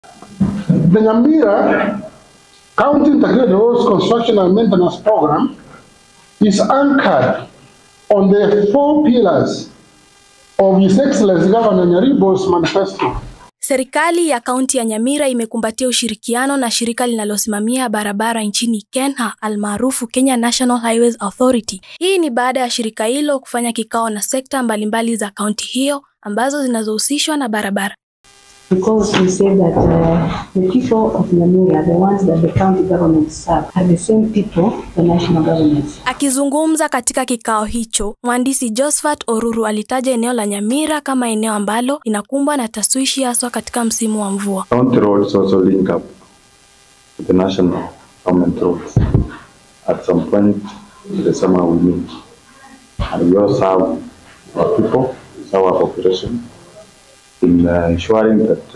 The Nyamira County Integrated Roads Construction and Maintenance Program is anchored on the four pillars of His Excellency Governor Nyaribo's manifesto. Serikali ya kaunti ya Nyamira imekumbatia ushirikiano na shirika linalosimamia barabara nchini Kenya almaarufu Kenya National Highways Authority. Hii ni baada ya shirika hilo kufanya kikao na sekta mbalimbali za kaunti hiyo ambazo zinazohusishwa na barabara. Because we say that the people of Nyamira, the ones that the county government serve, are the same people the national government. Akizungumza katika kikao hicho, mhandisi Josephat Oruru alitaja eneo la Nyamira kama eneo ambalo linakumbwa na taswishi haswa katika msimu wa mvua. County roads also link up to the national government roads. At some point in the summer we meet, and we also have our people, our population, in ensuring that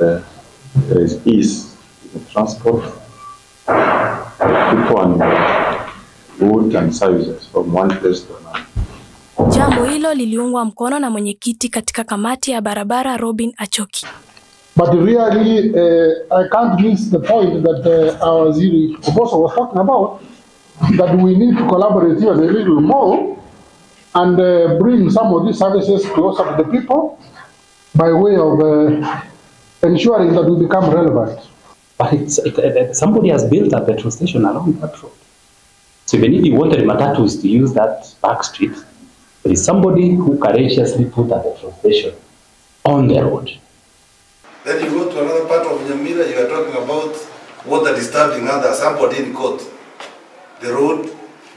there is ease in the transport of people and goods and services from one place to another. Jambo hilo liliungwa mkono na mwenyekiti katika kamati ya barabara Robin Achoki. But really, I can't miss the point that our Waziri Oboso was talking about, that we need to collaborate even a little more and bring some of these services closer to the people by way of ensuring that we become relevant. But somebody has built a petrol station along that road. So even if you wanted matatus to use that back street, there is somebody who courageously put a petrol station on the road. Then you go to another part of Nyamira, you are talking about water disturbing others, somebody in court. The road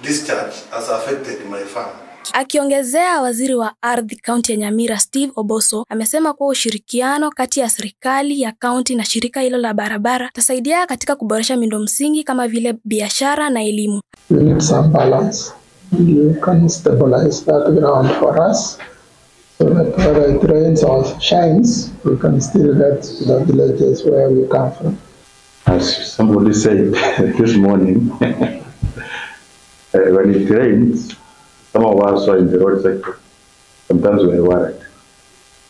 discharge has affected my farm. Akiongezea, waziri wa ardhi kaunti ya Nyamira Steve Oboso amesema kuwa ushirikiano kati ya serikali ya kaunti na shirika hilo la barabara tasaidia katika kuboresha miundo msingi kama vile biashara na elimu. We need some balance. You can stabilize that ground for us so that whether it rains or shines, we can still get to the villages where we come from. As somebody said this morning, when it rains, some of us are in the road sector. Sometimes we are worried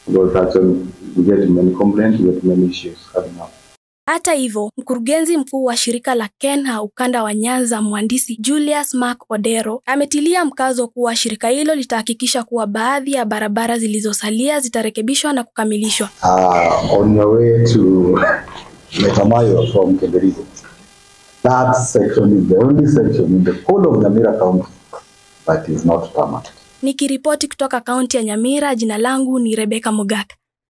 because that's when we get many complaints, we get many issues coming up. Hata hivyo, mkurugenzi mkuu wa shirika la KeNHA ukanda wa Nyanza mhandisi Julius Mark Odero ametilia mkazo kuwa shirika hilo litahakikisha kuwa baadhi ya barabara zilizosalia zitarekebishwa na kukamilishwa. On your way to Metamayo from Keberigo, that section is the only section in the whole of Nyamira County that is not tarmac. Nikiripoti kutoka kaunti ya Nyamira, jina langu ni Rebecca Mogaka.